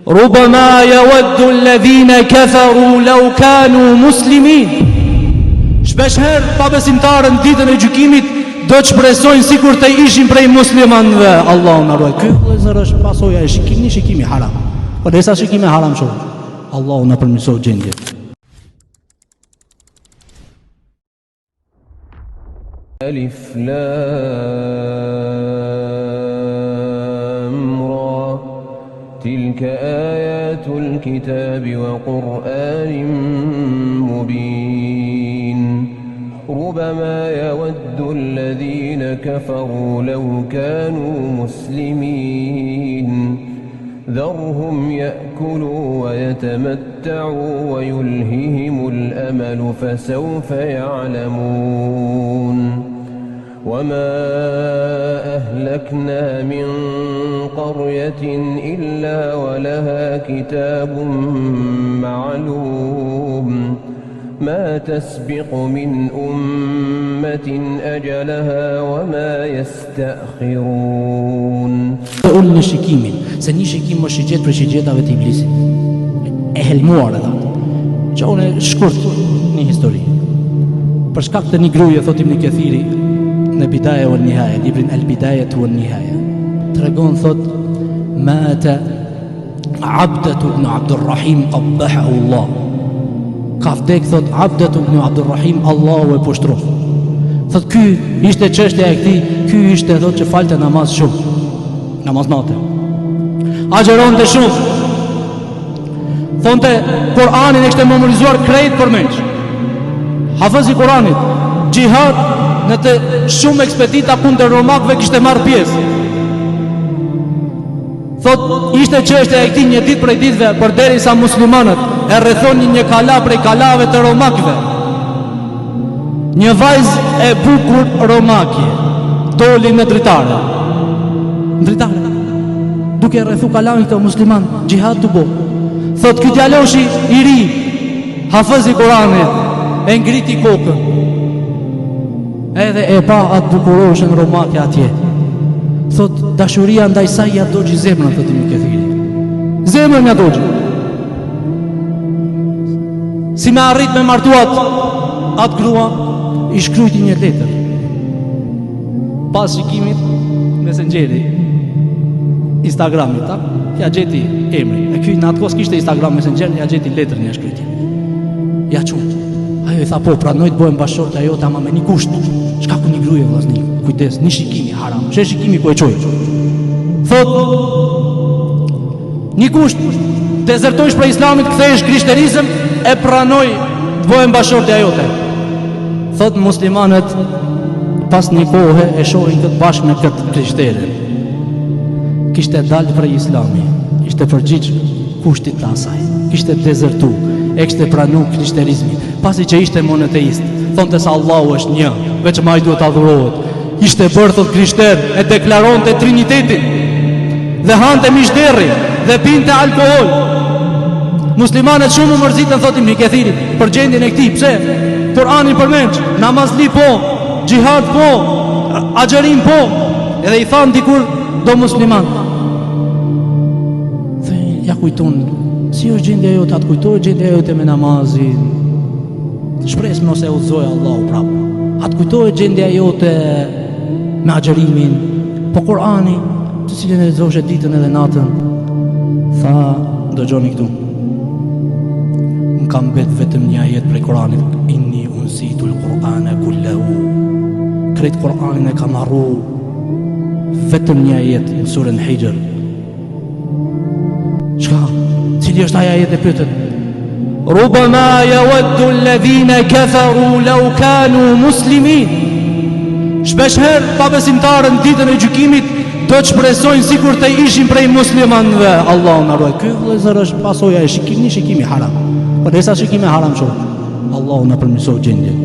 Rubama yawaddu alladhina kafaru law kanu muslimin. Shpeshherë pabesimtarët në ditën e gjykimit do të shpresojnë sikur të ishin prej muslimanëve. Allahu na ruaj. Ky vëllezër është pasoja e shikimit, një shikimi haram. Po derisa shikimi haram shumë. Allahu na përmirësoftë gjendjen. Alif Lam Ra Tilka ayatul kitabi wa Qur'anin mubin Rubama yawaddu alladhina kafaru law kanu muslimin Dharhum ya'kulu wa yatamatta'u wa yulhihimul amalu fasawfa ya'lamun. Wa ma ahlakna min qaryatin illa wa laha kitabun ma'lum. Ma tasbiqu min ummatin ajalaha wa ma yastakhirun. Të ulni shikimin, se një shikim është shigjetë prej shigjetave të iblisit. E helmuar edhe atë. Që unë shkurt një histori. Për shkak të një gruje, thot Ibn Kethiri, në Bidaje ue Nihaje, librin El Bidaje ue Nihaje, tregon, thot, mate Abdetu ibn Abdurrahim qabbahahu Allah. Ka vdek thot Abdetu ibn Abdurrahim Allahu e poshtroft. Thot ky ishte çështja e këtij, ky ishte thot që falte namaz shumë. Namaz nate. Agjëronte shumë. Thonte Kur'anin e kishte memorizuar krejt përmendsh. Hafëz i Kur'anit, xhihad në të shumë ekspedita kundër romakëve kishte marrë pjesë. Thot, ishte çështja e këtij një ditë prej ditëve, përderisa muslimanët e rrethonin një kala prej kalave të romakëve. Një vajzë e bukur romake doli në dritare. Në dritare. Duke e rrethu kalanë këto musliman, xhihad tu bo. Thot, ky djaloshi i ri, hafëz i Kuranit, e ngriti kokën. Edhe e pa atë bukuroshen romake atje. Thot, dashuria ndaj saj ja dogji zemrën, thot Ibn Kethiri. Zemrën ja dogji. Si me arrit me martu atë, atë grua, i shkrujti një letër. Pas shikimit, Messengeri, Instagramit, ta, ja gjeti emrin. E ky në atë kohë s'kishte Instagram Messenger, ja gjeti letrën, ja shkrujti. Ja çu. Ajo i tha po, pranoj të bëhem bashkëshortja jote ama me një kusht. Shkaku një gruje vllazni, kujdes, një shikimi haram. Sheh shikimi ku e çoi. Thot një kusht, dezertojsh prej islamit, kthehesh krishterizëm, e pranoj të bëhem bashkëshortja jote. Thot muslimanët pas një kohe e shohin këtë bashkë me këtë krishtere. Kishte dalë prej islami, ishte përgjigj kushtit të asaj, kishte dezertu, e kishte pranu krishterizmin, pasi që ishte monoteist, thonte se Allahu është një, vetëm ai duhet të adhurohet. Ishte bërë thot krishter, e deklaronte Trinitetin dhe hante mish derri dhe pinte alkohol. Muslimanët shumë u mërzitën thot Ibn Kethiri për gjendjen e këtij. Pse? Kur'anin përmendsh, namazli po, xhihad po, agjërim po. Edhe i thanë dikur do musliman. Dhe ja kujton, si është gjendja jote, a të kujtohet gjendja jote me namazin, shpresë mos e udhëzoi Allahu prapë, a të kujtohet gjendja jote me agjërimin, po Kurani, të cilin e lexoshe ditën edhe natën, tha, dëgjoni këtu, më ka mbet vetëm një ajet prej Kuranit, inni unsitul Kur'ane kullehu, krejt Kur'anin e kam harru, vetëm një ajet në suren Hixhr, Çka? Cili është ai ajet e pyetën? Rubama yawaddu alladhina kafaru law kanu muslimin. Shpeshherë pabesimtarët në ditën e gjykimit do të shpresojnë sikur të ishin prej muslimanëve. Allahu na ruaj. Ky vëllezër është pasoja e shikimit, një shikimi haram. Po derisa shikimi haram shumë. Allahu na përmirësoftë gjendjen.